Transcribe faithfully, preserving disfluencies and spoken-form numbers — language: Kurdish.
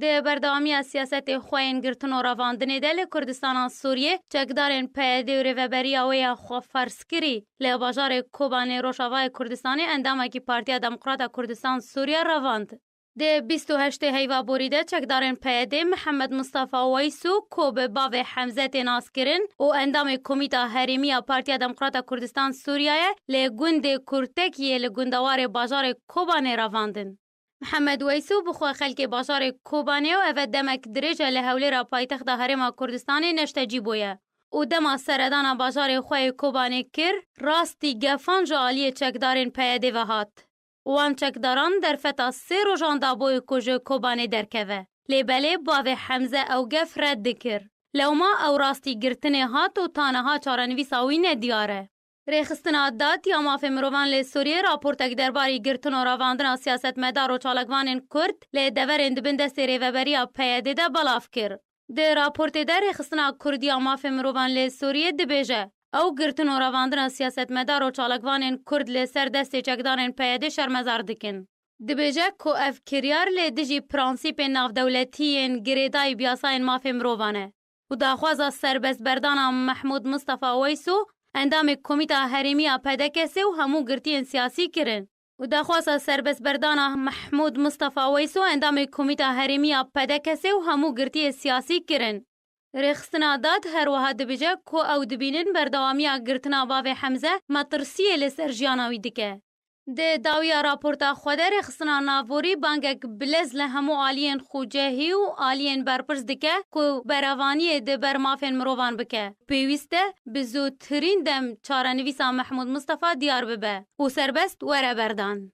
Di berdewamiya siyasetê xwe yên girtin û revandinê de li Kurdistana Sûriyê, çekdarên P Y D û rêveberiya wê ya xweferzkirî li bajarê Kobanê Rojavayê Kurdistanê endamekî Partiya Demokrata Kurdistan Sûriye revand. Di bîst û heştê heyva borî de çekdarên P Y D Mihemed Mistefa Weysu, ku bi bavê Hemze tê naskirin û endamê Komîta Herêmî ya Partiya Demokrata Kurdistan Sûriye ye, li gundê Kurtekiyê li gundewarê bajarê Kobanê revandin. Mihemed Weysu bi xwe xelkê bajarê Kobanê û eve demek dirêj e li hewlêra paytexta Herêma Kurdistanê neştecî bûye û dema seredana bajarê xwe yê Kobanê kir, rastî gefan ji aliyê çekdarên P Y D ve hat. Wan çekdaran derfeta sê rojan da bo ku ji Kobanê derkeve. Lê belê bavê Hemze ew gef red dikir. Lewma ew rastî girtinê hat û ta niha çarenivîsa wî nediyar e. Rêxistina Dad ya Mafê Mirovan li Sûriyê raportek derbarî girtin û revandina siyasetmedar û çalakvanên Kurd li deverên di bin destê rêveberiya P Y D de belav kir. Di raportê de Rêxistina Kurd ya Mafê Mirovan li Sûriyê dibêje, ew girtin û revandina siyasetmedar û çalakvanên Kurd li ser destê çekdanên P Y D şermezar dikin. Dibêje ku ev kiryar li dijî prensîpên navdewletî yên girêdayî bi yasayên mafê mirovan e û daxwaza serbestberdana Mehmûd Mistefa Weyso, endamê Komîta Herêmî ya P D K S ê û hemû girtiyên siyasî kirin. û daxwaza serbestberdana Mehmûd Mistefa Weyso, endamê Komîta Herêmî ya P D K S ê û hemû girtiyê siyasî kirin. Rêxistina Dad her wiha dibêje ku ew dibînin berdewamiya girtina bavê Hemze metirsiyê li ser jiyana wî dike. Di dawiya raporta xwe de Rêxistina Navorî bangek bilez li hemû aliyên xucehî û aliyên berpirs dike ku berevaniyê di ber mafên mirovan bike. Pêwîst e bi zûtirîn dem çarenivîsa Mehmûd Mistefa diyar bibe û serbest were berdan.